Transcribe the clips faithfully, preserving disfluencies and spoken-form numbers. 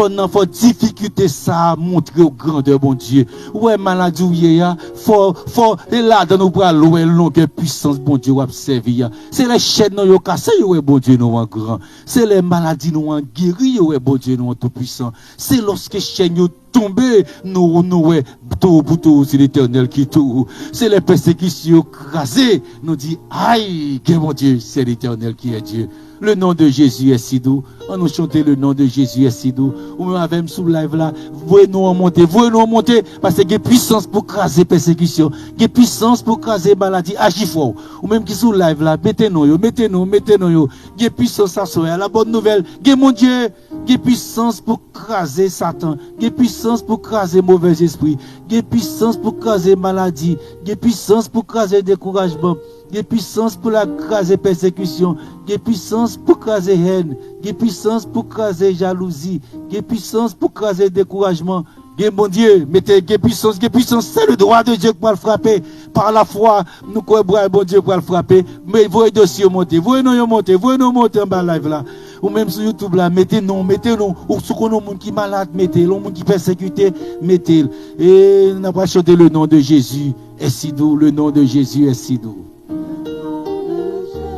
Fò nan fò difikilte sa a montre w grandè Bondye. Ou wè maladi w ye a, fò, fò, e ladan ou pral wè longè pwisans Bondye w ap sèvi a. Se lè chèn nou yo kase, yo wè Bondye nou an gran. Se lè maladi nou an geri, yo wè Bondye nou an toupwisan. Se lòske chèn yo tonbe, nou, nou wè towo pou towo, se Letènèl ki towo. Se lè pèsekisyon yo kraze, nou di, ay, gen Bondye, c'est l'Éternel qui est Dieu. Le nom de Jésus est si doux. An nou chante le nom de Jésus est si doux. Ou menm avè m sou live la, voye non an monte, voye non an monte, paske gen pwisans pou kraze pèsekisyon, gen pwisans pou kraze maladi, aji fò. Ou menm ki sou live la, mete non yo, mete non, mete non yo. Gen pwisans aswè a, la bòn nouvèl, gen Bondye, gen pwisans pou kraze Satan, gen pwisans pou kraze movèzespri, gen pwisans pou kraze maladi, gen pwisans pou kraze dekourajman, gen pwisans pou l kraze pèsekisyon, gen pwisans pou kraze hèn, gen pwisans pou kraze jalouzi, gen pwisans pou kraze dekourajman. Gen Bondye, mete gen pwisans, gen pwisans. Se le dwa de Dye k pral frape. Pa lafwa, nou kwè bra Bondye pral frape. Men voye dosye yo monte, voye non yo monte, voye non monte anba live la. Ou menm sou YouTube la, mete non, mete non. Ou si w konn yon moun ki malad, mete l. Yon moun ki pèsekite, mete l. E n ap chante le nom de Jésus est si doux, le nom de Jésus est si doux. Le nom de Jésus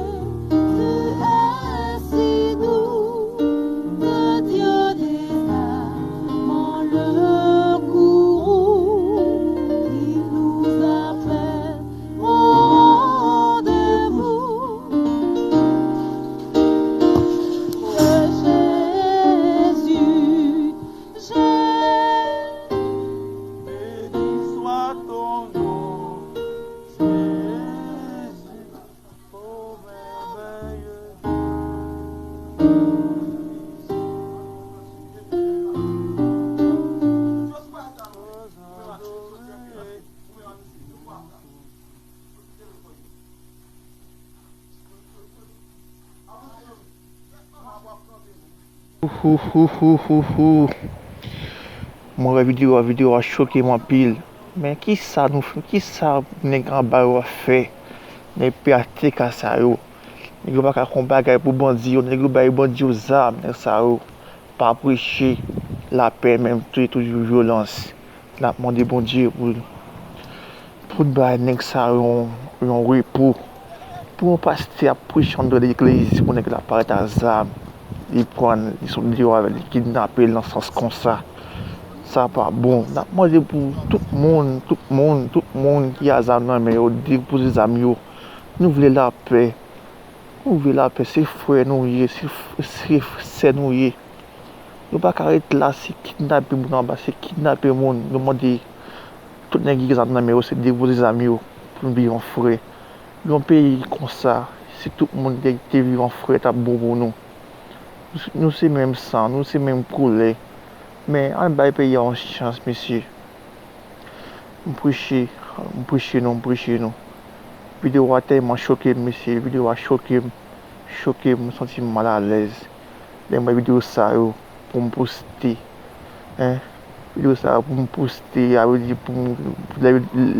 est si doux, le Dieu des armes, le courroux, il nous appelle au rendez-vous. Jésus, Jésus, béni soit ton nom, Jésus, ô merveilleux. Ouhouhouhouhou. Mwen wè videyo a, videyo a choke m anpil. Men kisa nou, kisa nèg anba yo ap fè? Nèg P A T K sa yo. Nèg yo pa ka fè yon bagay pou bandi yo. Nèg yo bay bandi yo zam, nèg sa yo. Pa preche lapè, men touye toujou vyolans. N ap mande Bondye pou, pou l bay nèg sa yo yon, yon repo. Pou yon pastè ap preche anndan legliz, pou nèg la parèt ak zam, li pran l, li sot deyò avè l, li kidnape l nan sans konsa. Sa pa bon. N ap mande pou tout moun, tout moun, tout moun ki a zam nan men yo, depoze zam yo. Nou vle lapè. Nou vle lapè, se frè nou ye, se f-, se f-, sè nou ye. Nou pa ka ret la, se kidnape moun anba, se kidnape moun. Nou mande tout nèg ki gen zam nan men yo, se depoze zam yo pou nou vin yon frè. Yon peyi konsa, si tout moun te, te vin yon frè, t ap bon pou nou. Nou, nou se menm san, nou se menm koulè. Men, ann bay peyi a yon chans, mesye. M preche, m preche nou, m preche nou. Videyo a tèlman choke m, mesye. Videyo a choke m, choke m, m santi m malalèz. Lè m wè videyo sa yo pou m poste, en, videyo sa yo pou m poste, a vle di pou m, lè,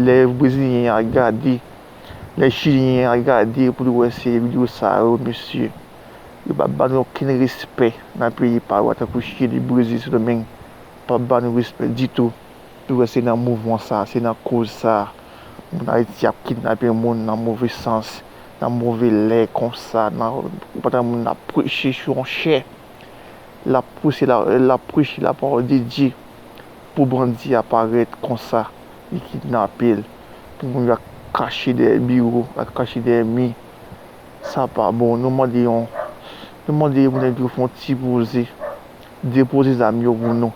lè Brezilyen a gade, lè Chilyen a gade pou l wè se videyo sa yo, mesye. Yo p ap ba nou okenn respè nan peyi pa yo a, tankou Chili, Brezil, Sendomeng. P ap ba nou respè ditou. Ou wè, se nan mouvman sa, se nan koz sa, moun Ayiti ap kidnape moun nan move sans, nan move lè konsa, nan, ou pa tande moun ap preche sou yon chè, l ap preche, l ap, l ap preche la parole de Dieu, pou bandi a parèt konsa, li kidnape l, pou moun yo al kache dèyè biwo, al kache dèyè mi, sa pa bon. Nou mande yon, nou mande pou nèg yo fè yon ti poze, depoze zam yo pou nou.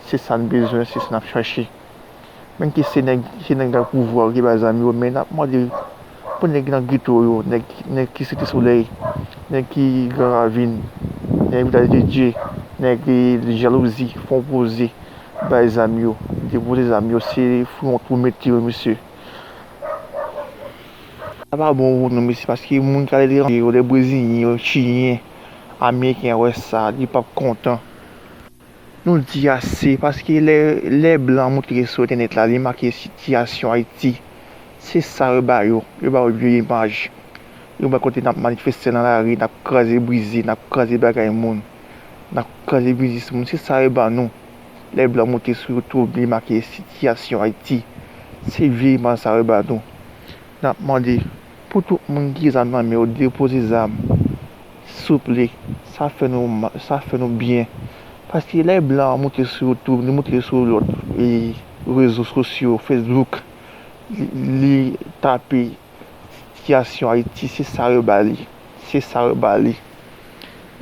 Se sa n bezwen, se sa n ap chache. Menm ke se nèg, se nèg nan pouvwa yo ki bay zam yo, men n ap mande pou nèg nan geto yo, nèg, nèg ki Site Solèy, nèg ki Gran Ravin, nèg Vilaj de Dye, nèg Jalouzi, fè yon poze, bay zam yo, depoze zam yo, se fouye yon twou mete yo, mesye. Sa pa bon pou nou, mesye, paske moun ki al aletranje yo, lè Brezilyen yo, Chilyen, Ameriken wè sa, li p ap kontan. Nou di ase, paske lè, lè blan montre sou entènèt la, li make sitiyasyon Ayiti. Se sa yo ba yo. Yo ba yo vye imaj. Yo ba kote n ap manifeste nan lari, n ap kraze brize, n ap kraze bagay moun. N ap kraze biznis moun, se sa yo ba nou. Lè blan monte sou YouTube, li make sitiyasyon Ayiti. Se vye imaj sa yo ba nou. N ap mande pou tout moun ki gen zam nan men yo depoze zam. Souple, sa fè nou ma- sa fè nou byen. Paske lè blan an monte sou YouTube, li monte sou lòt e, rezo sosyo, Facebook, li, li tape sitiyasyon Ayiti, se sa yo ba li. Se sa yo ba li.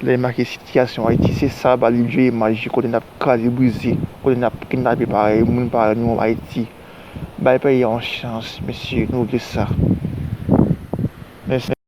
Lè make sitiyasyon Ayiti, se sa yo ba li vye imaj, kote n ap kraze brize, kote n ap kidnape parèy moun parèy nou Ayiti. Bay peyi a yon chans, mesye, nou vle sa. Mèsi.